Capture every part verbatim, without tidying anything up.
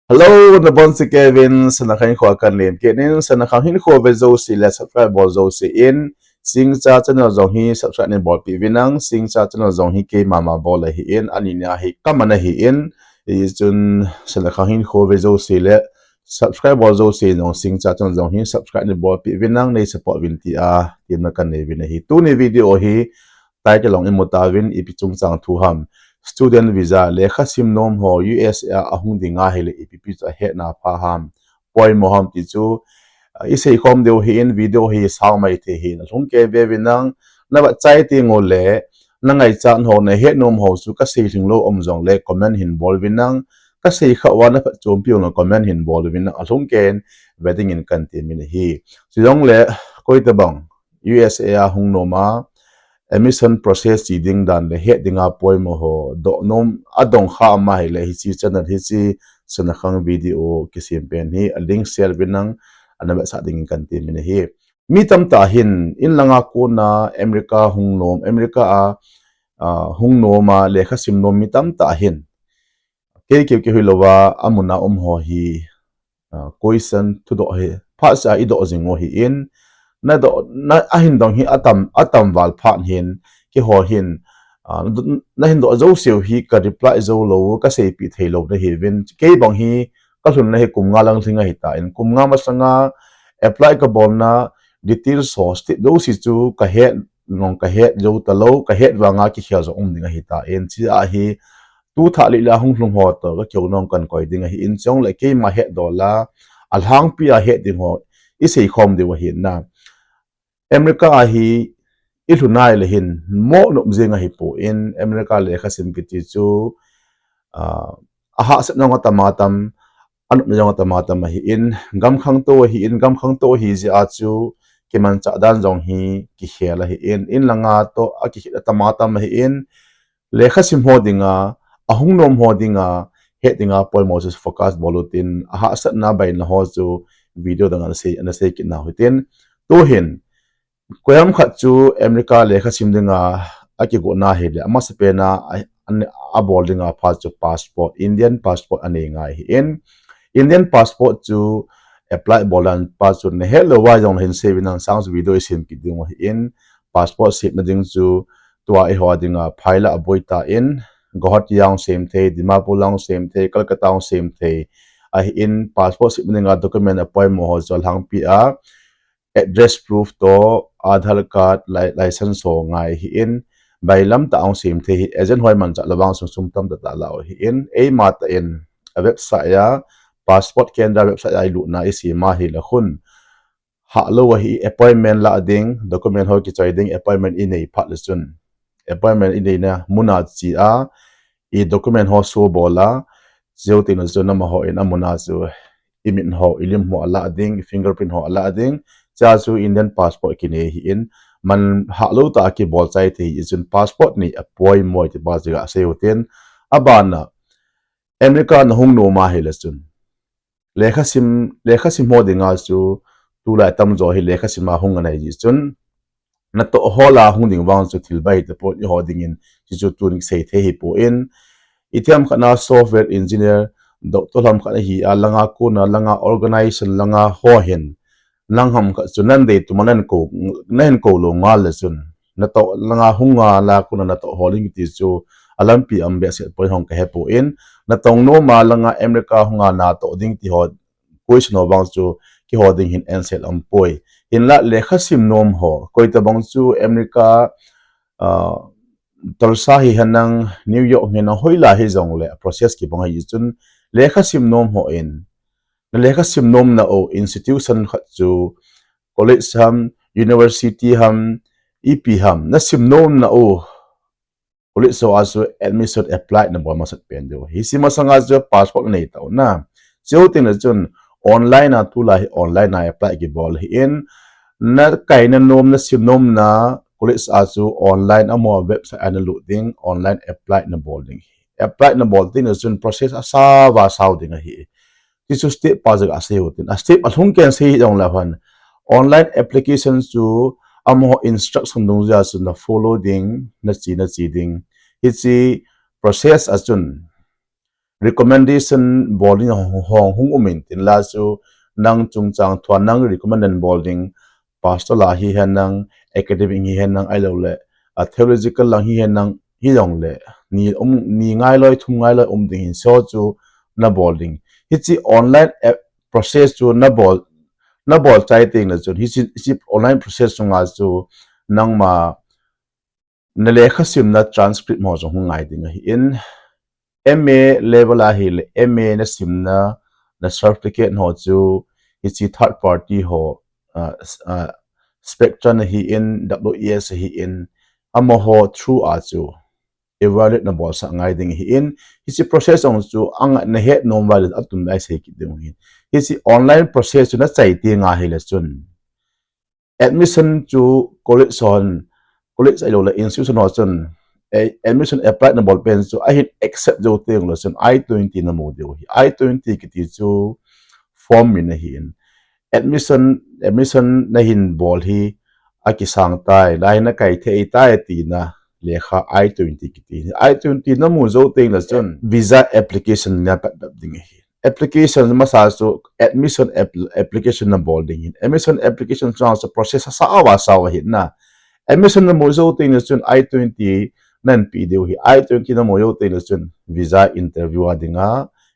Hello, nabonchauvin, Sanakhang hinkho a kahin lemkit in, Sanakhang hinkho ve jouse le subscribe bol jouse in, Singcha channel jong hi subscribe neibolpeh uvin lang, Singcha channel jong hi keima ma bol ahin, ani nia hi kaman ahin, hichun Sanakhang hinkho ve jouse le subscribe bol jouse jong Singcha channel jong hi subscribe neibolpeh uvin lang, nei support uvin tia temna kahin nei uvin ahi. Tuni video hi title jong imu tauvin, ipi chungchang thu ham. Student visa, lekha sim nom ho U S A a ahung ding ahile ipi pi chu ahetna pha ham, poimo ham ti chu, ah, isei khom diu ahin, video hi sang maithei ahin, alhung kei ve uvin lang, navahchoi teng uleh, nangaichat ho, nahet nom ho chu kasei lhing lou um jongle comment hin bol uvin lang, kasei kha uva naphatchompi uleh comment hin bol uvin lang, alhung kei in ve dingin kahin temin ahi. Chujongle, koitabang U S A a hung nom a, admission process ti ding dan le het dinga poimo ho doh nom a dong kha ama ahile hiche channel hiche Sanakhang video kisem pen hi a link share uvin lang ana vetsah dingin kahin temin ahi. Mi tamtah hin in langa kona America hung nom, America a, a, hung nom a lekha sim nom mi tamtah hin kei keu keu hilouva amun a um ho hi, ah, question thudoh hi phat seh a idoh jing u ahin, nadoh, na, ahin dong hi atam, atam val phat hin, keiho hin, ah, nahin doh jouseu hi ka reply jou lou, kaseipeh thei lou nahiuvin, kei bang hi kalhunna hi kum nga lang lhing ahitan, kum nga masanga apply kabolna details ho step jouse chu kahet, nong kahet jou talou, kahet vanga kikhel jong um ding ahitan, chea hi tu thah lila hung lhung ho toh kakeu nong kahin koi ding ahin, chujongle keima hetdoh la, alhangpi a het ding ho isei khom diu ahin na. America a hi ilhun ahile hin mo nop jeng ahipon, America lekha sim kiti chu, ah, ahahsatna jong atam atam, anopna jong atam atam ahin, gam khangtou ahin, gam khangtou ahi jeh a chu kimanchah dan jong hi kikhel ahin, in langa toh akikhel atam atam ahin, lekha sim ho dinga, ahung nom ho dinga, het dinga poimo chu focus bol utin, ahahsatna baina ho chu video dang ana sei, ana sei kit nau hitin. Tuhin, koiham khat chu America lekha sim dinga akigotna ahile, amasapen a, a, a, abol dinga pha chu passport, Indian passport anei ngai ahin. Indian passport chu apply bol dan pa chu nahet lou uva jongle hin sei uvin lang, sang chu video isem kit diu ahin, passport semna ding chu tua eiho dinga phai la aboi tan, Guwahati a hung sem thei, Dimapur a hung sem thei, Kolkata a hung sem thei ahin, passport semna dinga document apoimo ho chu alhangpi a address proof toh, Aadhaar card, li-, license ho ngai ahin, bailam tah a hung sem thei ahi, agent ho imanchah lou vang sum, sum tamtah tah la u ahin, eima tah in a website a, passport kendra website a ilutna isem ahile khun, hahlou ahi, appointment lah ding, document ho kichoi ding, appointment inei phat le chun, appointment ineina mun a che a, i document ho show bol a, chuteng le chun amahon amun a chu imit ho, ilim ho alah ding, fingerprint ho alah ding, chea chu Indian passport kinei ahin, man hahlou tah a kibol chai thei ahi chun passport nei apoimo ti pa chu gasei utin, abana America nahung nom ahile chun, lekha sim, lekha sim ho dinga chu tulai tamjo hi lekha sim a hung anei jeh chun, natoh hol a hung ding vang chu thil bai tapon, eiho dingin hichu tun kisei thei ahipon, itiham khat na software engineer, doctor ham khat ahi a, langa kona, langa organization langa ho hin, nang ham khat chu nan deitum a nahin kou, nahin kou lou ngal le chun, natoh langa hung a la kona natoh hol ding ti chu alampi um behseh poi hung kahepon, natong nom a langa America hung a natoh ding ti ho question ho vang chu keiho ding hin answer aumpoi. Hinla lekha sim nom ho, koitabang chu America, ah, Tulsa hihen lang, New York hihen lang, hoilai hijongle process kibang ahi chun, lekha sim nom hon, nalekha sim nomna u institution khat chu college ham, university ham, ipi ham, nasim nomna u college ho a chu admission apply nabol masat pen diu. Hiche masanga chu passport nanei tau na. Chuteng le chun online a, tulai hi online a apply kibol ahin, nakaina nom, nasim nomna college a chu online amaho website a nalut ding, online apply nabol ding. Apply nabol teng le chun process asao va sao ding ahi. Tichu step pa chu gasei utin, a step alhung kei in sei hijongle hon, online application chu amaho instruction dungjui a chu nafollow ding, nache, nache ding. Hiche process a chun recommendation bol ding hong hong hung um in tin la chu nang chungchang thua nang recommendation bol ding pastor la hi hen nang academic hi hen nang ai lo le a theological lang hi hen nang hi jong le ni um ni ngai loi thum ngai loi um ding hin so chu na bol ding hi chi online app process chu na bol na bol chai ting le chun hi chi online process chu nga chu nangma na lekha simna transcript mo jong hung ngai ding ahi in M A level ahi le M A na simna na certificate ho chu hi chi third party ho uh, uh, spectrum ahi in W E S ahi in amaho through a chu evaluate na bol sa ngai ding ahi in hi chi process ong chu ang na het nom vai a tun lai sei kit ding ahi hi chi online process chu na chai ti nga hi le chun admission chu college son college ai lo le institution ho chun admission apply na bol pen chu ahin accept jo teng lo chun I twenty na mu deu hi I twenty kiti chu form min ahi in admission admission na hin bol hi a kisang tai lai na kai thei tai ti na lekha I twenty kiti I twenty na mu jo teng lo chun visa application na pat dap ding ahi application masa chu admission application na bol ding hin admission application chang chu process sa awa sa wa hin na admission na mo jo teng le chun I twenty nan pi deu hi I twenty na mo jo teng le chun visa interview a dinga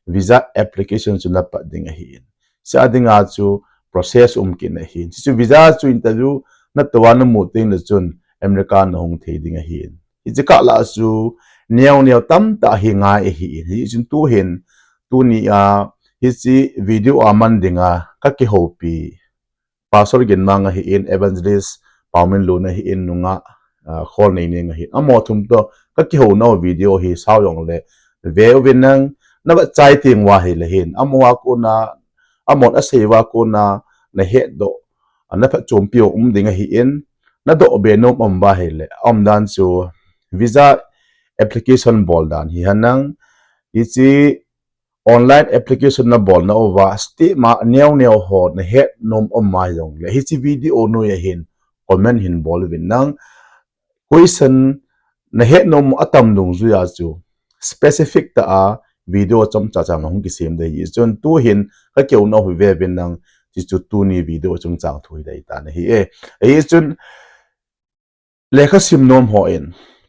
visa application chu na pat ding ahi in sa dinga chu process um kin ahi in chu visa chu interview na to na mo teng le chun America na hung thei ding ahi in hi chi ka la chu neo neo tam ta hi ngai ahi in hi chun tu hin tuni a hi chi video a man dinga ka kihopi Pastor Ginmang ahi in Evangelist Paumin Lun ahi in nunga uh, khol nei ning ahi amo thum to ka kiho no video hi sao yong le veu vin nang na ba chai ting wa hi le hin amo wa ko na amo na sei wa ko na na het do na pha chom piu um ding ahi in na do be nom um ba hi le um dan chu visa application bol dan hi hanang hi chi online application na bol na uva state ma neo neo ho na het nom um ma jong le hi chi video noi ahin comment hin bol vin nang question na het nom atam dung zuya chu specific ta a video chom cha cha hung kisem de hi chun tu hin ka keu na hu ve vin nang chi chu tu ni video chung chang thu hi dai ta na hi e hi chun lekha sim nom ho in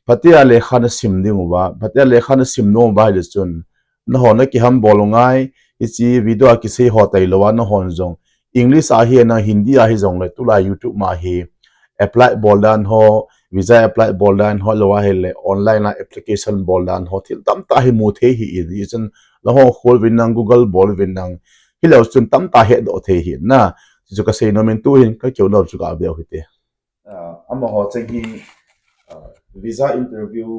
phatia lekha na sim ding uva phatia lekha na sim nom uva hi chun na ho na kiham bol ngai hi chi video a kisei ho tai lo a na hon jong English a hi na Hindi a hi jong le tulai YouTube ma hi apply bol dan ho visa apply bol dan ho lo a hi le online a application bol dan ho thil tam ta hi mu thei hi in hi chun la ho khol vin nang Google bol vin nang hi lo chun tam ta he do thei hi na chu ka sei nom in tu hin ka keu nom chu ka be hi te amaho cheng hi visa interview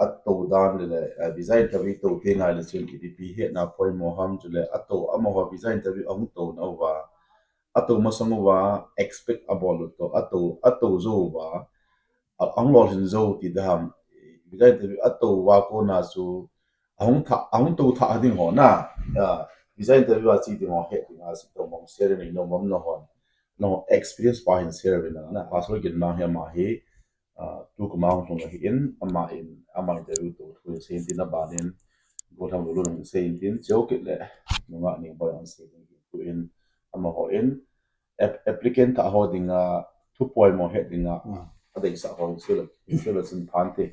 a to dan le le visa interview to te ngai le chun ipi pi he na point mo ham chu le a to amaho visa interview ang to na uva a to masang uva expect a bol to a to a to zo uva ang lol hin zo ti da ham visa interview a to uva ko na chu ahung tha ahung to tha ding ho na visa interview a chi ding ho he ding a si to mong share ni no mom no hon no experience pa hin share vin na Pastor Ginmang he ma hi tu ka ma hung hi in ama in ama interview to thu se in tin a ban in go tham lo lo se in tin cheu kit le nunga ni ba yang se in tu in ama ho in applicant tha ho dinga thu poimo he dinga a dei sa ho se lo se lo sin phan te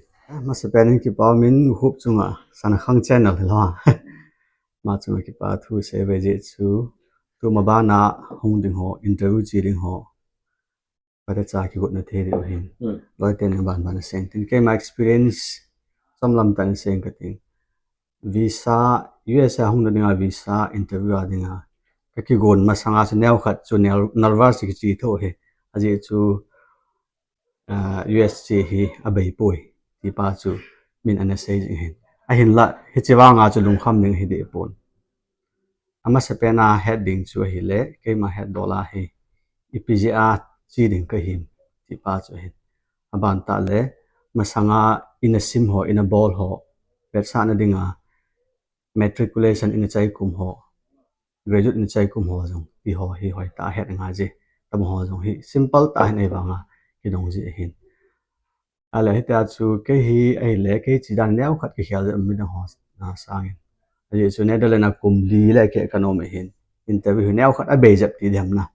masa pen in kipa min hup chunga sana khang channel lo ma chunga kipa thu se ve je chu tu ma bana hung ding ho interview chi ding ho pate cha kigot na thei deu hin loi ten na ban ban sen tin keima experience som lam tan sen ka ting visa U S A hung na dinga visa interview a dinga ka kigon masanga chu neo khat chu nervous ki chi tho he aji chu U S A hi a bei poi ti pa chu min ana sei jing hin ahin la hi chi vanga chu lungkham ding hi de pon amasa pen a het ding chu ahi le keima het dol a hi ipi jeh a chi ding ka hin ti pa chu ahin aban ta le masanga ina sim ho ina bol ho vetsahna dinga matriculation ina chai kum ho graduate ina chai kum ho jong ti ho hi hoi ta het nga ji tam ho jong hi simple ta hin ei vanga kidong ji ahin Ale, hitia chu kei hi ahile, kei chi dan neo khat ka khel je midang ho na sangin. Ajeh chu Netherlands a kum li le keh kanom ahin. Interview hi neokhat abei jep ti diham na.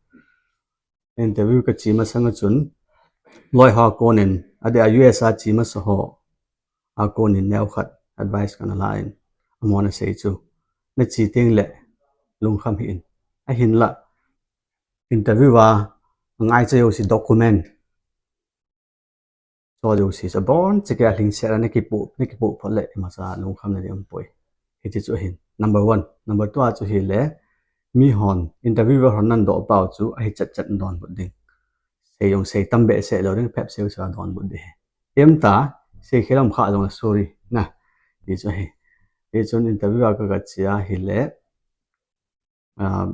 Interview kache masang a chun, loi ho konin, adeh a U S a che masa ho a konin neokhat advice kana la in, amahon asei chu, nache teng le lungkham hih in. Ahinla, interview a ngaicha jouse document, chu jouse chu abon cheh a lhingset a nakipoh, nakipoh phot le imacha lungkhamna ding umpoi. Hiche chu ahin. Number one. Number two a chu hile, mihon, interviewer hon nadoh pau chu ahichat chat donbut ding. Sei jong sei tam behseh lou ding, phep seu seu a donbut ding ahi. Em ta, sei khel um kha jongle sorry na. Ti chu ahi. Hichun interview a kaga che ahile, ah,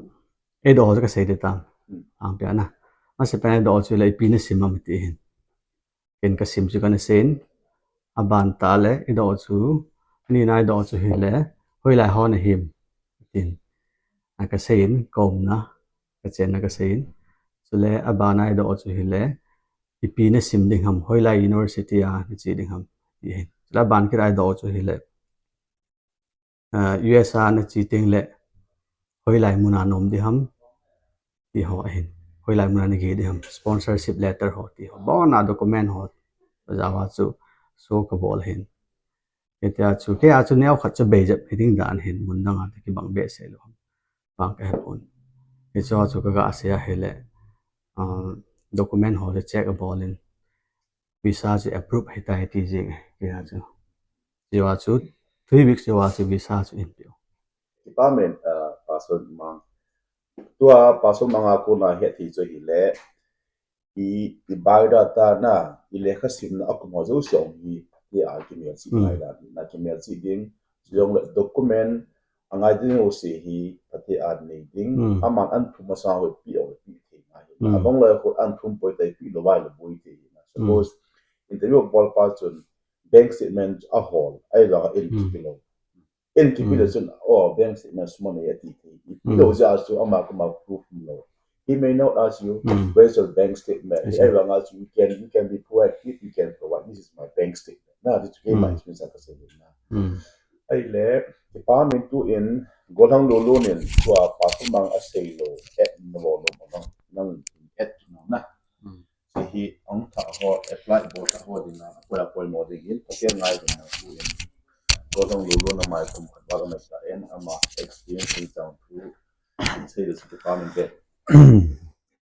eidoh ho chu kasei ding tam. Angpia na. Masapen a eidoh chu hile ipi nasim ham ati ahin. Ken kasim chu kana seiyin. Aban tah le eidoh chu, anina eidoh chu hile, hoilai ho nahim, tin. Akaseiyin, kaumna, kachenna kaseiyin. Chule abana eidoh chu hile, ipi nasim ding ham, hoilai university a nache ding ham, ti ahin. Chule aban kit a eidoh chu hile, ah, U S a nache teng le, hoilai muna nom ding ham, ti ho ahin. Hoilai muna nageh ding ham, sponsorship letter ho, ti ho. Abona document ho, ajeh a chu show kabol ahin. Hitia chu, kei a chu neokhat chu bei jep hiding dan ahin, mun dang a kibang behseh lou ham. Bang kahepon. Hichea chu kaga sei ahile, ah, document ho chu check abol in, visa chu approve ahitai ti jeng e, kei a chu. Hichea chu, three weeks jouva chu visa chu eipeh u. Department, ah, Pastor Mang. Tua Pastor Mang a kona hetthei chu hile, i, i biodata na, i lekhasimna akum ho jouse jong hi, i a kimelchih Hmm. ngai dan, na kimelchih ding, chujongle document, angai ding jouse hi, phatea nei ding, Hmm. aman ahin thum masang ho ipi jong ipi thei ngai. Hmm. Abang loi khu ahin thum poi tah ipi lou vai lou boi thei na. Hmm. Suppose, interview bol pa chun, bank statement ahol, ahivang in Hmm. kipe lou. In kipe lou Hmm. chun, oh, bank statement sum anei ati thei. Ipi Hmm. lou jeh a chu ama koma proof umlou. He may not ask you, Hmm. "Where's your bank statement?" I see. Ahivang a chu, you can, you can be proactive, you can provide, "This is my bank statement." Na, ti chu keima Hmm. experience a kasei na. Hmm. Ahile, department tu in, Golhang Lolun in, tua Pastor Mang asei lou, et nalou lou, nang, nang et na. Hmm. Hiche hi ahung thah ho, apply bol thah ho dinga, apoi, apoimo dingin, Pathen ngai dinga, tu in. Golhang Lolun a mai kum khat val a mai ta in, ama experience in chang thu, sei le chu department te.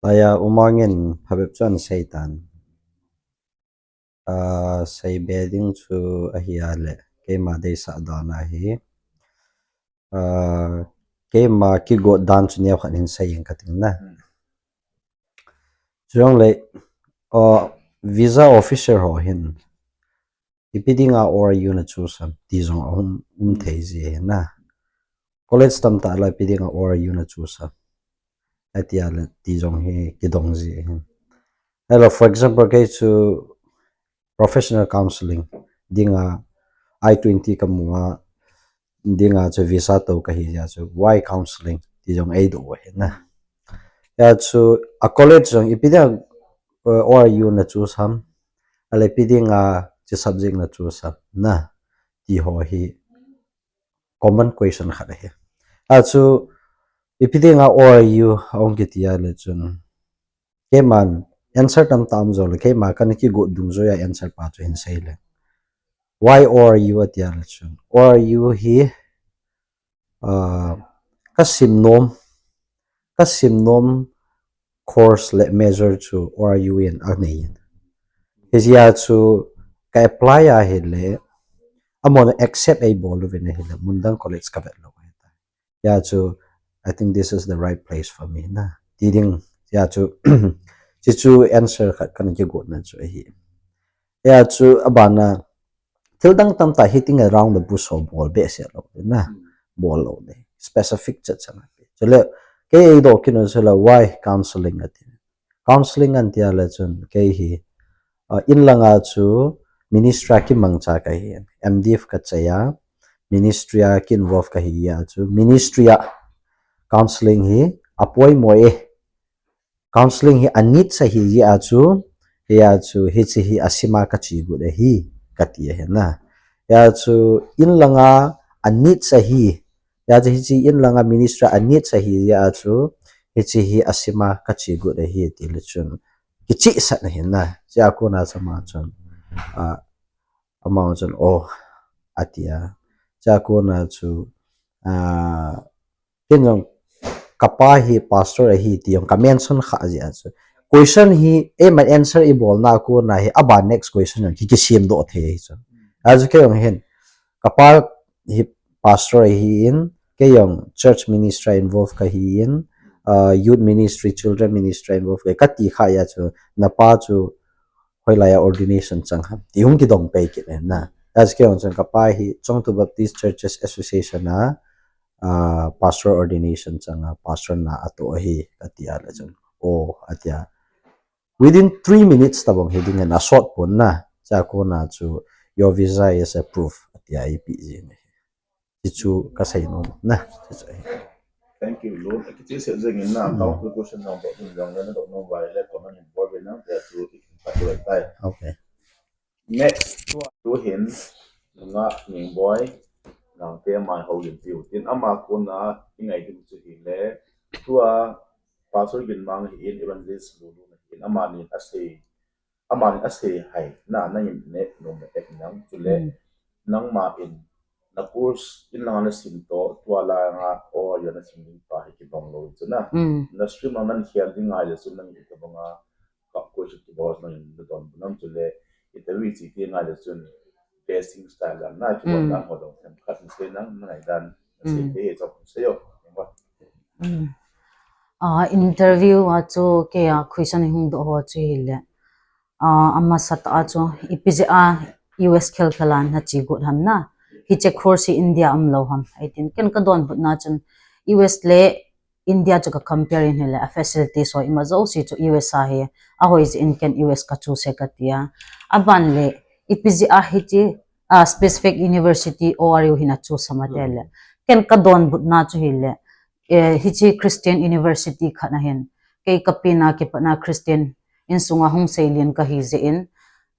Aya, U Mang in phabep chu ahin sei tan. Ah, seibe ding chu ahi a le, keima deisah dan ahi. Ah, keima kigot dan chu neokhat hin sei inge kati na. Hmm. Chujongle, ah, visa officer ho hin, ipi dinga O R U na choose ham, ti jong aum, um Hmm. thei ji ahi na. College tamtah lah ipi dinga O R U na choose ham, ati a le ti jong hi kidong ji ahi. Ahilou, for example, kei chu professional counseling dinga I twenty kamu a, dinga chu visa tou kahi jeh a chu why counseling ti jong eidoh u ahi na. Hia chu a college jong ipi dinga, uh, O R U na choose ham, ahile ipi dinga chu subject na choose ham na, ti ho hi common question khat ahi. Achu ipi dinga O R U ahung kiti a le chun, keiman answer tamtah um jongle, keima kana kigot dungjuia answer pa chu hin sei le. Why O R U ati a le chun, O R U hi, ah, kasim nom, kasim nom course le major chu O R U in anei in. Hijeh a chu ka apply ahile, amahon accept eibol uvin ahile, mun dang college kavet lou ahitai. Hia chu, I think this is the right place for me na. Ti ding, hia chu, hichu answer khat kana kigotna chu ahi. Hia chu, abana, thil dang tamtah hitting around the bush ho bol behseh lou ding na. Hmm. Bol lou ding. Specific chat chat na. Chule, kei eidoh kit u chu la why counseling ati. Counseling anti a le chun kei hi, ah, in langa chu ministry a kimangcha kahi. M Div kachai a, ministry a ki-involve kahi a chu, ministry a counseling hi apoimo e. Counseling hi a need sa ahi jeh a chu, hia chu hiche hi asima kache got ahi, kati ahi na. Hia chu in langa a need sa ahi, Tia chu hiche in langa ministry a needs ahi jeh a chu, hiche hi asima kache got ahi tile chun, kichehsah na hin na. Chea kona chu ama chun, ah, ama chun, oh, atia. Chea kona chu, ah, ken jong kapa hi pastor ahi ti jong ka mention kha jeh a chu. Question hi, em, answer ibolna kona hi, aban next question jong ki, kisemdoh thei ahi chu. Achu kei jong hin, kapa hi pastor ahin, kei jong church ministry involved kahin, ah, youth ministry, children ministry involved kahi, kati kha jeh a chu, napa chu hoilai a ordination chang ham ti hung kidong pai kit in na. Achu kei jong chun kapa hi Chongthu Baptist Churches Association a, ah, pastor ordination chang a, pastor na atoh ahi, kati a le chun, oh, atia. Within three minutes tabang hi ding in asot pon na. Chea kona chu, your visa is approved, atia eipeh jin ahi. Hichu kasei nom na. Hichu ahi. Thank you, Lord. Kichehsah jeng in na, counter question jong doh ding jong le, nadoh nom uva ahile comment in bol ve nang, tia chu ikin pat uva tai. Okay. Next, tua, tu hin, nunga Ningboi, Gangte mai houlim tiu. Tin ama kona, ingai ding chu hile, tua, Pastor Ginmang hin, Evangelist Lulu hin, amanin asei, amanin asei hai, na, nangin ne, nom na ek nang, chule, nangma in, na course, in langa nasim toh, tua langa, o, yo nasim ding pa hi kibang lou chu na. Na stream a nakhel ding ngai le chu nangin tabanga, ka question kibol nangin nadonbut nam chule, interview chi ti ngai le chun, dressing style dan na, kibol dan ho dong themkhat sei nang, na ngaidan, sei thei hi chom sei o. Ah, interview a chu kei a question hung doh ho chu hile. Ah, amasatah a chu, ipi jeh a U S khelkhel a nache got ham na. Hiche course hi India umlou ham. Eitin ken kadonbutna chun U S le India chu ka compare in hile, a facilities ho ima jouse chu U S a hi, ahoi jeh in ken U S ka choose e katia. Aban le, ipi jeh a hiche, ah, specific university O R U hi na choose ham ati le. Ken kadonbutna chu hile, eh, hiche Christian university khat ahin, kei kapen a kipatna Christian insunga hung seilin kahi jeh in,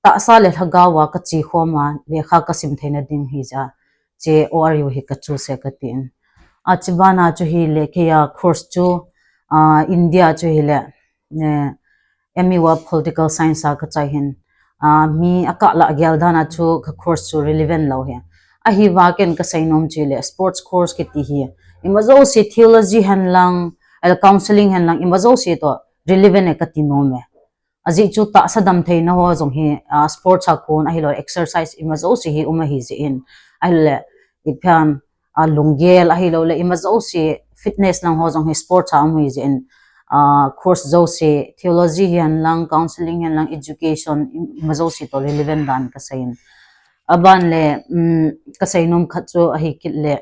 tahsa le lhagao a kache khom a, lekha kasim theina ding hi jeh a, hiche O R U hi ka choose e katin. Achu bana chu hile, kei a course chu, ah, India chu hile, eh, M U a political science a kachai hin, ah, mi akah lah gel dan a chu ka course chu relevant lou hi. Ahiva ken kasei nom chu hile, sports course kiti hi, ima jouse theology hen lang, el counseling hen lang, ima jouse toh relevant e kati nom e. Ajeh chu tahsa damtheina ho jong hi, ah, sports a kon ahilou, exercise ima jouse hi um ahi jeh in. Ahile, ipi ham, ah, lunggel ahilou le, ima jouse fitness lang ho jong hi sports a um ahi jeh in. Ah, course jouse, theology hi hen lang, counseling hi hen lang, education, ima jouse toh relevant dan kasei in. Aban le, um, kasei nom khat chu ahi kit le,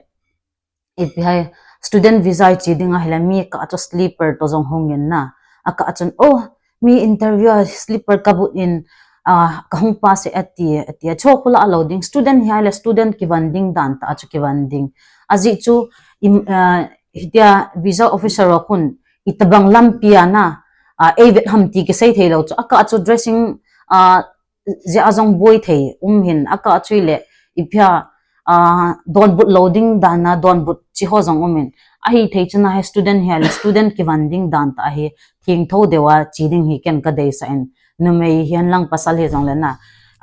ipi ham, student visa iche ding ahile mi kah chu sleeper toh jong hung in na. Akah chun, oh, mi interview a sleeper kabut in, ah, kahung pass e ati, ati. Achu khola alou ding. Student hi ahile student kivon ding dan tah a chu kivon ding. Ajeh chu, im, ah, hitia visa officer ho khun, itobang lampi a na, ah, eivet ham ti kisei thei lou chu. Akah chu dressing, ah, jeh a jong boi thei um hin, akah chu hile, ipi ham, ah, donbut lou ding dan a, donbut chi ho jong um in. Ahithei chun ahi student hi ahile, student kivon ding dan tah a hi, thengtho deu a che ding hi ken kadeisah in. Numei hi hen lang pasal hi jong le na.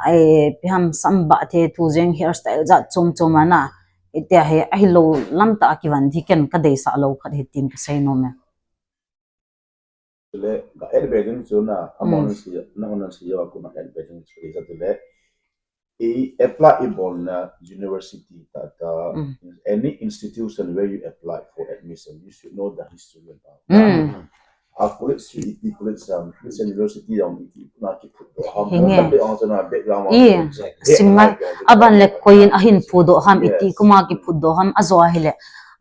Ai, ipi ham sam bah thei thu jeng hairstyle jat chom chom a na. Itia hi, ahilou lam tah a kivon hi ken kadeisah lou khat hi tin kasei nom e. Chule, ka add be ding chu na, amount si, na hon si yo, ku na add be ding chu sa chule. I apply ibolna university tah tah, any institution where you apply for admission, you should know the history about that. A college chu iti college ham, Christian university ham iti na kiphutdoh ham, hinge. Background, background, sim ngai, aban le koi in ahin phutdoh ham, iti kuma kiphutdoh ham, ajo ahile.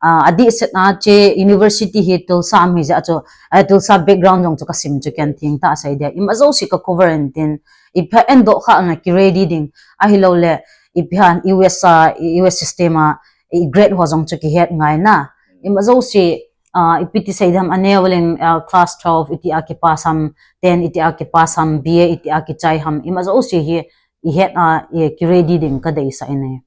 Ah, adehset a hiche university hi Tulsa a um ahi jeh a chu, ah, Tulsa background jong chu kasim chu ken thengtah a sei dia. Ima jouse ka cover in tin, ipi ham endoh kha na kiready ding. Ahilou le, ipi ham U S a, U S system a, i grade ho jong chu kihet ngai na. Ima jouse, ah, ipi ti sei ding ham, aneo leng, ah, class twelve, iti a kipass ham, ten, iti a kipass ham, B A, iti a kichai ham. Ima jouse hi, ihet a, i kiready ding kadeisah in e.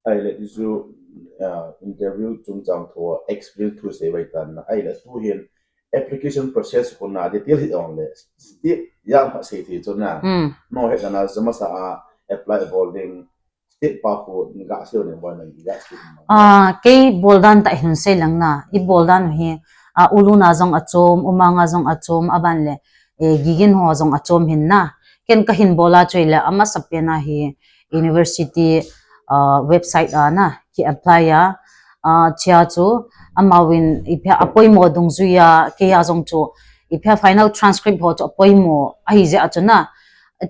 Ahile, ti chu, uh, interview chungchang thu, experience thu sei vai tan na, ahile tu hin application process khu na detail hi ong le, step ya ma sei thi chu na. Hmm. No he na zama sa a apply bol ding, step pa khu ni ga sei ne bol na ga sei. Ah, kei bol dan ta hin sei lang na, i bol dan hi, ah, uluna jong achom, umanga jong achom, aban le, eh, gigin ho jong achom hin na. Ken ka hin bol a chu ile, amasa pen a hi university, ah, website a na, ki apply a, ah, chia chu, amavin ipi a poimo dungjui a, kei a jong chu, ipi a final transcript ho chu poimo, ahi je a chu na.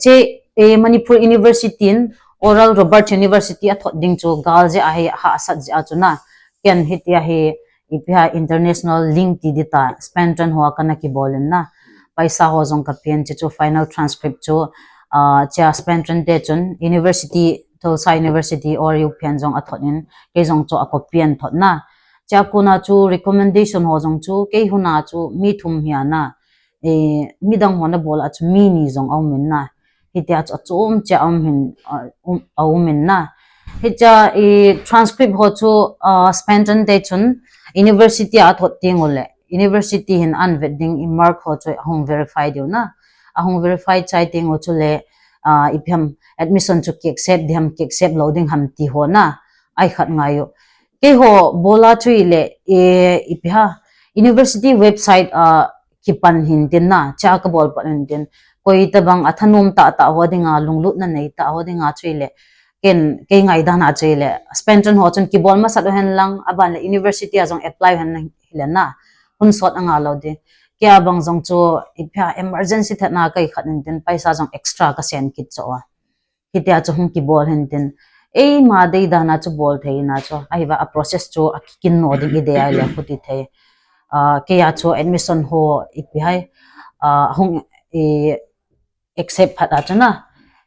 Che, eh, Manipur University in, Oral Roberts University a thot ding chu, gal je a hi ha sat je a chu na. Ken hitia hi, ipi a international link ti di ta, Spentran ho a kana kibol in na. Paisa ho jong ka pen che chu final transcript chu, ah, chia Spentran te chun University, Tulsa University, O R U pen jong a thot in, kei jong chu a copy an thot na. Chia kuna chu recommendation ho jong chu, kei huna chu mi thum hi a na. Eh, midang ho na bol a chu mi ni jong a um in na. Hitia chu achom che a um hin, ah, um, a um in na. Hitia i transcript ho chu, ah, Spentran te chun university a thot ding u le. University hin an vet ding i mark ho chu ahung verify diu na. Ahung verify chai ding u chu le, ah, ipi ham admission chu ki accept ding ham ki accept lo ding ham ti ho na. Ai khat ngai u. Kei ho bol a chu ile, eh, ipi ha. University website a kipan hin tin na, chia ka bol pan hin tin. Koi tabang a thanom tah tah ho dinga, lunglutna nei tah ho dinga chu ile. Ken, kei ngai dan a chu ile. Spentran ho chun kibol masat u hen lang, aban le university a jong apply u hen lang hile na. Hun sot anga lo di. Kei a bang jong chu, ipi a emergency thet na kai khat hin tin, paisa jong extra ka sen kit chu a. Hitia chu hung kibol hin tin. Eima dei dan a chu bol thei na chu. Ahi va a process chu a kikin no ding i dei a ile khu ti thei. Ah, kei a chu admission ho ipi hai. Ah, hung i accept phat a chu na.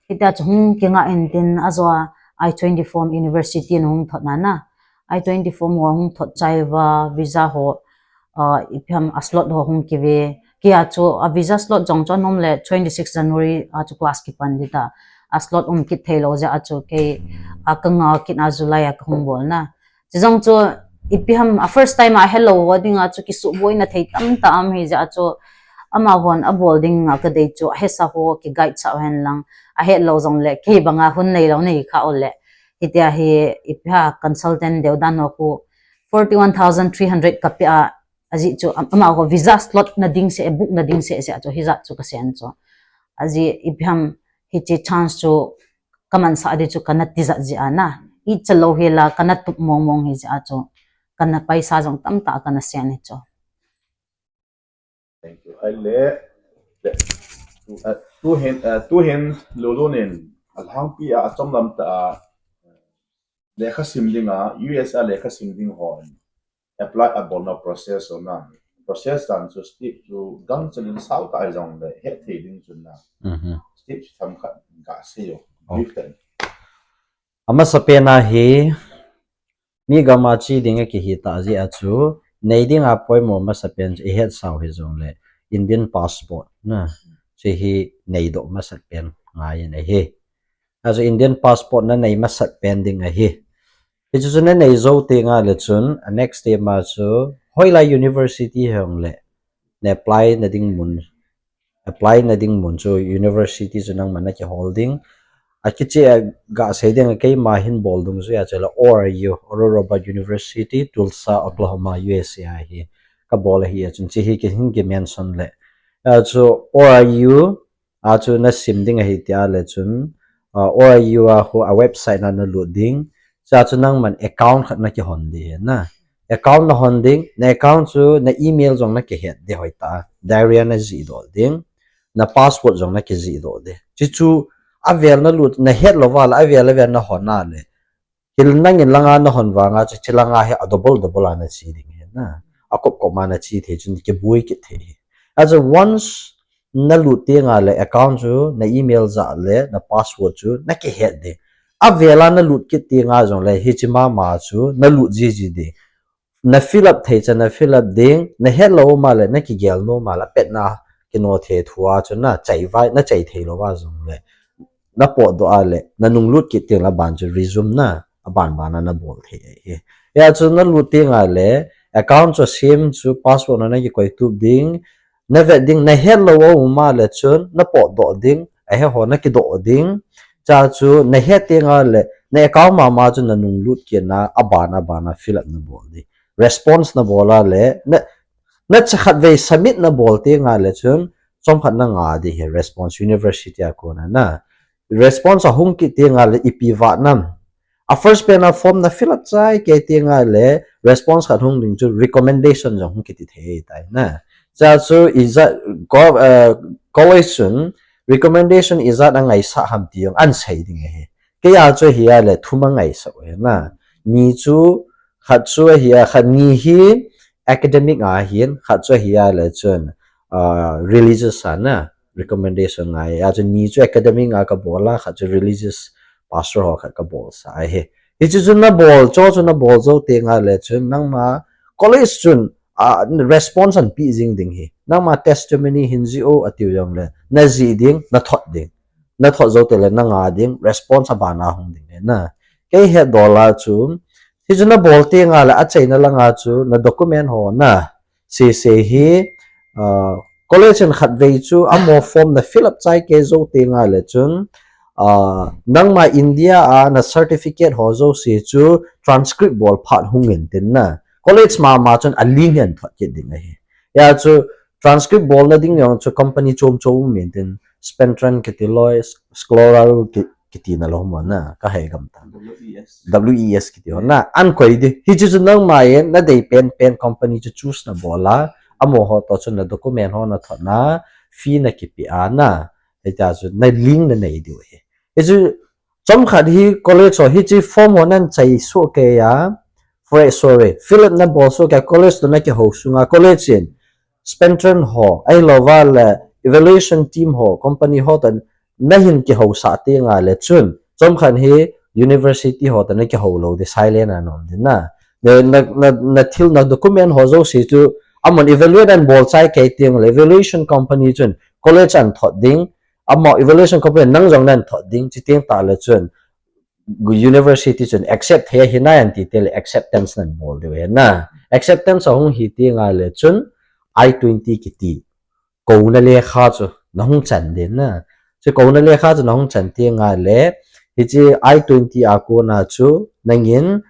Hitia chu hung kinga in tin a jo a I twenty form university na hung thot na na. I twenty form ho hung thot chai va visa ho, ah, ipi ham a slot ho hung kive. Kei a chu a visa slot jong chu anom le twenty six January a chu class kipan di ta. A slot um kit thei lo je a chu kei a ka nga kit a July a ka hung bol na. Chi jong chu ipi ham a first time a hello ho ding a chu kisuh boi na thei tam ta am hi je a chu ama hon a bol ding a ka dei chu a hesa ho ki guide sa hen lang a hello jong le kei bang a hun nei lo nei kha o le. Hitia hi ipi ha consultant deu dan ho khu forty one thousand three hundred ka pe a, aji chu am-, ama ho visa slot na ding se, book na ding se, se a chu hijat chu ka sen chu. Aji ipi ham hichi chance chu ka man sa di chu ka na tijat ji a na. I cha lo hi la ka na tup mong mong hi ji a chu. Ka na paisa jong tam ta ka na sen hi chu. Thank you. Ahile, tu, eh, tu hin, eh, tu hin Lulun in, alhangpi a, achom lam ta a, lekha sim ding a, U S A lekha sim ding ho, apply a bolna process ho na. Process dan chu step chu gangchel in sao ta jong le, het thei ding chu na. Mhm. Step chu themkhat ga sei o. Okay. Brief ten. Amasa pen a hi, mi gam a che ding a kihi ta ji a chu, nei ding a poimo masa pen chu i het sao hi jong le, Indian passport na, chu hi nei doh masa pen ngai in ahi. A chu Indian passport na nei masa pen ding ahi. Hi chu chu na nei jou teng a le chun, a next step ma chu, hoilai university hong le, na apply na ding mun, apply na ding mun chu university chu nangma na kihol ding. A kiche a ga sei ding a keima hin bol dungjui a chu la O R U, Oral Roberts University, Tulsa, Oklahoma, U S A hi ka bol ahi a chun chi hi ki hin ki mention le. A chu O R U a chu na sim ding ahi ti a le chun, a, O R U a khu a website na na lut ding. Cha chu nangman account khat na kihon ding na. Account na hon ding, na account chu na email jong na kihet ding hoi ta. Diary a na jih doh ding. Na password jong na kijih doh ding. Chi chu avel na lut, na het lou va la, avel avel na hon a le. Hil nangin langa na hon vanga chu chi langa hi a double double a na che ding hi na. A kop kop ma na che thei chun kibui kit thei hi. A chu once na lut teng a le account chu na email jah le na password chu na kihet ding. Avel a na lut kit teng a jong le hichi mama chu na lut ji ji ding. Na fill up thei cha na fill up ding, na het lou ma le na kigel nom a le pet na kino thei thu a chu na chai vai, na chai thei lou va jong le. Na potdoh a le, na nung lut kit teng le aban chu resume na, aban ban a na bol thei ahi. Hia chu na lut teng a le, account chu sem chu password na na kikoi tup ding, na vet ding, na het lou a um a le chun, na potdoh ding, a he ho na kidoh ding. Cha chu na het teng a le, na account mama chu na nung lut kit na, a ban a ban a fill up na bol ding. Response na bol a le, na, na cha khat vei submit na bol teng a le chun, chomkhat na nga ding hi response university a kona na. Response a hung kit teng a le ipi vat nam. A first pen a form na fill up chai kei teng a le response khat hung ding chu recommendation jong hung kiti thei tai na. Cha chu ijat co-, eh, college chun recommendation ijat a ngaisah ham ti jong an sei ding ahi. Kei a chu hi a le thum a ngaisah u hi na. Ni chu khat chu hi a, khat ni hi academic a hin, khat chu hi a le chun, ah, religious a na recommendation ngai. A chu ni chu academic a ka bol a, khat chu religious pastor ho khat ka bol sa ahi. Hichu chu na bol, chu chu na bol jou teng a le chun nangma college chun, ah, response an pe jing ding hi. Nangma testimony hin jih o a tiu jong le, na jih ding, na thot ding. Na thot jou teng le na nga ding, response a ban a hung ding le na. Kei het dol a chu, hichu na bol teng a le a cheina lang a chu, na document ho na, sese hi, ah, college in khat vei chu amaho form na fill up chai kei jou teng a le chun, ah, nangma India a na certificate ho jouse chu transcript bol phat hung in tin na. College mama chun a link hi an thot kit ding ahi. Hia chu transcript bol na ding jong chu company chom chom um in tin Spectrum kiti loi, Sclera ki, kiti na lou mo na, ka hei gam ta. W E S. W E S kiti ho na, an koi ding. Hichu chu nangma in na dei pen pen company chu choose na bol a, amaho to chu na document ho na thot na, fee na kipe a na, hiti a chu na link na nei diu ahi. Hichu chomkhat hi college ho hichu form ho nan chai soh kei a, for, sorry, fill up na bol soh kei a college to na kihou sung a, college in Spectrum ho, ahilou va le evaluation team ho, company ho to na hin kihou sah teng a le chun, chomkhat hi university ho to na kihou lou ding, silent a na um ding na. Na, na, na, na thil na document ho jouse chu, amahon evaluate an bol chai kei teng le, evaluation company chun college an thot ding, amaho evaluation company nang jong nan thot ding, chuteng tah le chun, university chun accept thei ahi nai an ti teng le acceptance nan bol diu ahi na. Acceptance a hung hi teng a le chun I twenty kiti kouna lekha chu na hung chan ding na. Chu kouna lekha chu na hung chan teng a le, hichu I twenty a kona chu nangin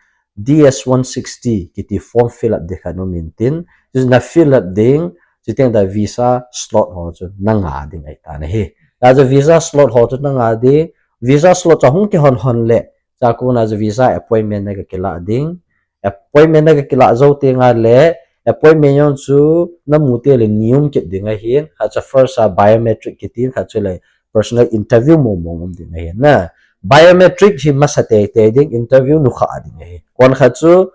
D S one sixty kiti form fill up ding khat um in tin, chu na fill up ding, chuteng tah visa slot ho chu na nga ding ahi ta na hi. Hia chu visa slot ho chu na nga ding, visa slot chu hung kihon hon le, cha kona chu visa appointment na ka kila ding. Appointment na ka kila jou teng a le, appointment jong chu na mu teng le ni um kit ding ahin, khat chu first a biometric kitin, khat chu le personal interview mong mong um ding ahi na. Biometric hi masa tei tei ding, interview nukha ding ahi. Kon khat chu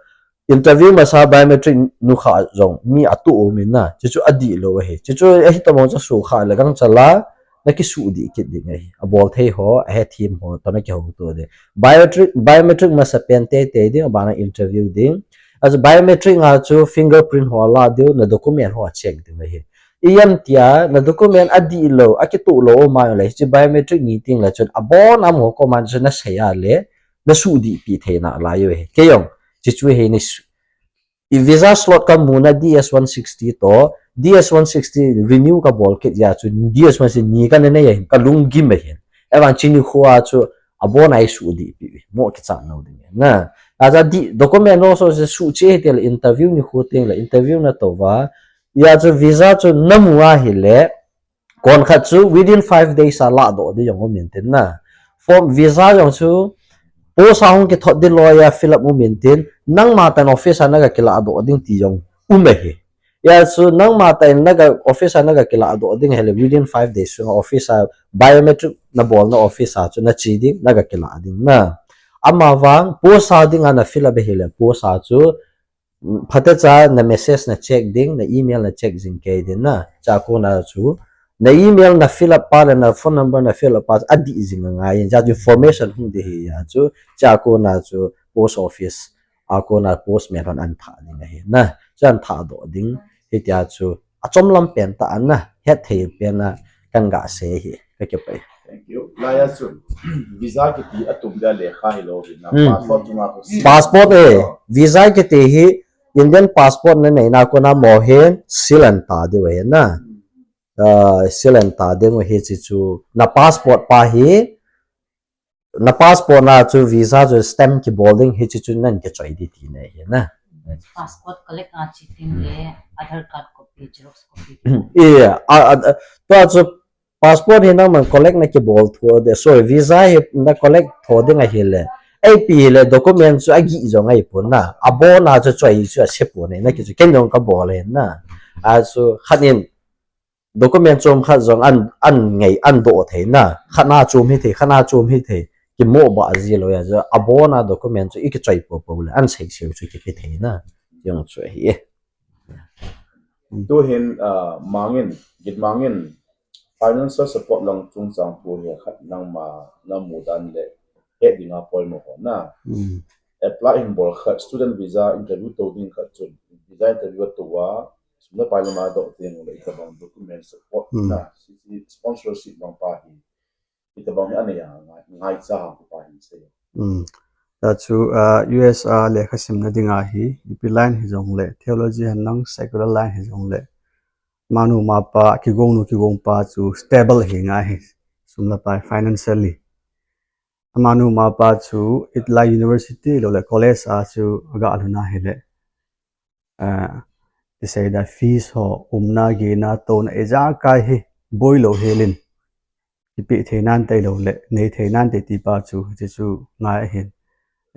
interview masa biometric nukha jong mi atu um in na, chuchu adih lou ahi. Chuchu ahi tabang chu sukha le gangchal a na kisuh dih kit ding ahi. Abol thei ho, ahe thim ho to na kihou to ding. Biometric, biometric masa pen tei tei ding, abana interview ding. Achu biometric a chu fingerprint ho ala diu, na document ho a check ding ahi. Ijat tia na document adih lou, akitoh lou um a le, hichu biometric ni teng le chun abon a mo ko man chu na sei a le, na suh dih pi thei nalai u ahi. Kei jong chuchu hi ni su-, i visa slot ka mu na D S one sixty to, D S one sixty renew ka bol kit jeh a chu D S one sixty ni ka ne nei ahin, ka lunggim ahin. Ahivang chu nikho a chu abon a i suh dih pi, mo kichat nau ding na. Achu di document ho jouse suh cheh teng le interview nikho teng le interview na tou va. Hia chu visa chu na mu a hile, kon khat chu within five days a ladoh ding jong um in tin na. Form visa jong chu post a hung kithot ding loi a fill up um in tin, nangma tah in office a na ka kiladoh ding ti jong um ahi. Hia chu nangma tah in na ka office a na ka kiladoh ding hile within five days sunga office a biometric na bolna office a chu na che ding, na ka kila ding na. Amavang post a ding a na fill up hile post a chu phatecha na message na check ding, na email na check jing kei ding na. Chua kona chu na email na fill up pa le na phone number na fill up pa adih jing angai in, chua chu information hung ding ahi a chu. Chua kona chu post office a kona postman hon an thah ding ahi na. Chu an thahdoh ding, hitia chu achom lam pen tah a na, hetthei pen a kan ga sei hi. Ka kipah e. Thank you. Laiya chu visa kiti atum dia lekha hilou hi na, Hmm. passport chunga ko si. Passport e, visa kiti hi Indian passport na neina kona mo hin seal an ta diu ahi na. Ah, seal an ta diu ahi, hiche chu na passport pa hi, na passport na chu visa chu stamp kibol ding hiche chu nan kichoi ding tina ahi na. Passport collect a chi tin le Aadhaar card copy, xerox copy. E, a, a, a, tua chu passport hi nangman collect na kibol tho de, sorry, visa hi na collect tho ding ahile, eipe hile document chu agih jong ahipon na, abona chu choi chu ase pon na, kichu ken jong kabol ahi na. A chu khat in document chom khat jong an, an ngai, an doh thei na, khat na chom hithei, khat na chom hithei, kimo ba ji lou ahi chu, abona document chu ikichoi popo le an seiseu chu kipe thei na, jong chu ahi e. Tuhin, ah, Mangin, Gitmangin, financial support lang chungchang thu hi khat nangma namu dan le het dinga poimo ho na. Hmm. Apply hin bol khat, student visa interview to ding khat chun, visa interview to a, sum le pai lama doh teng le itobang document support Hmm. na, si, si sponsorship bang pa hi, itobang hi anei a ngai, ngaicha ham pa hin sei. Hmm. Tua chu, ah, U S a lekha simna dinga hi, ipi line hijong le, theology hen lang, secular line hijong le, manu mapa, kigong nu kigong pa chu stable hi ngai hi, sum le pai financially. Amanu mapa chu itlai university lou le college a chu aga lhun ahile, ah, ti sei da fees ho, umna, gena, tona, ijakai hi boi lou helin, kipe thei nante lou le, nei thei nante ti pa chu, hiche chu ngai ahin.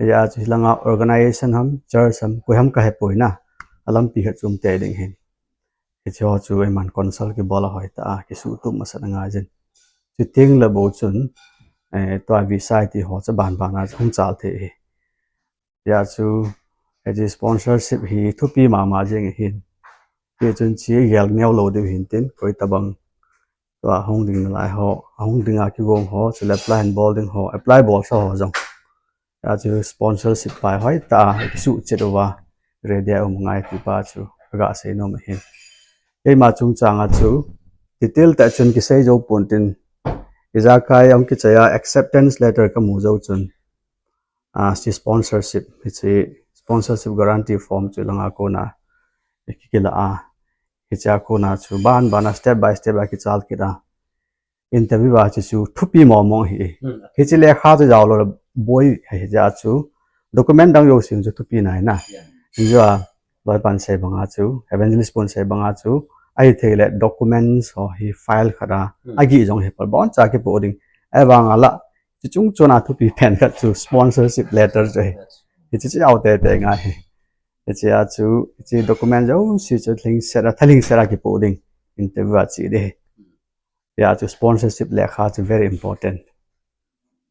Hijeh a chu hilanga organization ham, church ham, koi ham kahepoi na, alampi khat chu um tei ding ahin. Hiche ho chu eiman consult kibol a hoitah a, kisuhtup masat angai jin. Chuteng le bou chun, eh, tua visa ti ho chu banban a hung chal thei ahi. Hijeh a chu, hiche sponsorship hi thupi mama jeng ahin. Hichun chi gel neo lou diu hin tin, koi tabang tua hung ding nalai ho, ahung dinga kigong ho, chule apply hin bol ding ho, apply bolsa ho jong, a chu sponsorship pai hoitah a kisuhchet uva ready a um ngai ti pa chu kaga seinom ahin. Keima chungchang a chu detail tah chun kisei jou pon tin, ijakai ahung kichai a acceptance letter kamu jou chun, a, hiche sponsorship, hiche sponsorship guarantee form chu langa kona kikila a, hichea kona chu banban a step by step a kichal kit a, interview a chu chu thupi mong mong ahi. Hiche lekha chu jao lou le boi ahi, hijeh a chu document dang jouse chu thupi nai na. Hijeh a loipan sei banga chu, evangelist pon sei banga chu, ahithei le documents ho hi file khat a, agih jong hi pal boncha kipoh ding. Ahivang a la, chu chung chona thupi pen khat chu sponsorship letter chu ahi. Hiche chu jao tete ngai ahi. Hichea chu, hiche document jouse chu lhingset a, thalhingset a kipoh ding, interview a che ding ahi. Hijeh a chu sponsorship lekha chu very important.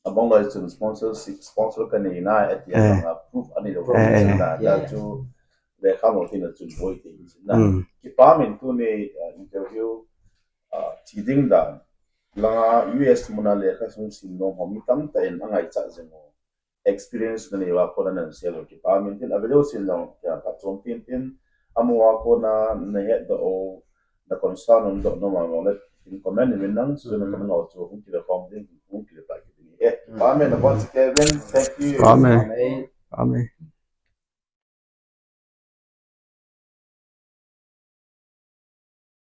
Abang loi chun sponsorship, sponsor kanei na ati a, proof anei lou na, chu lekha mo tina chun boi tei na. Kipa min tuni, ah, interview, ah, thi ding dan langa U S muna lekha sung sim nom ho mi tamtah in angaichat jing u experience nanei uva kona nahin sei lou, kipa min tin, avelou sin jong kia phat chom tin tin, amu a kona nahet doh u, na concern umdoh nom a mong le tin comment in min nang, chu na comment ho chu hung kile khom ding, hung kile pa kit ding. Eh, amen. Abang si Kevin, thank you. Amen. Amen.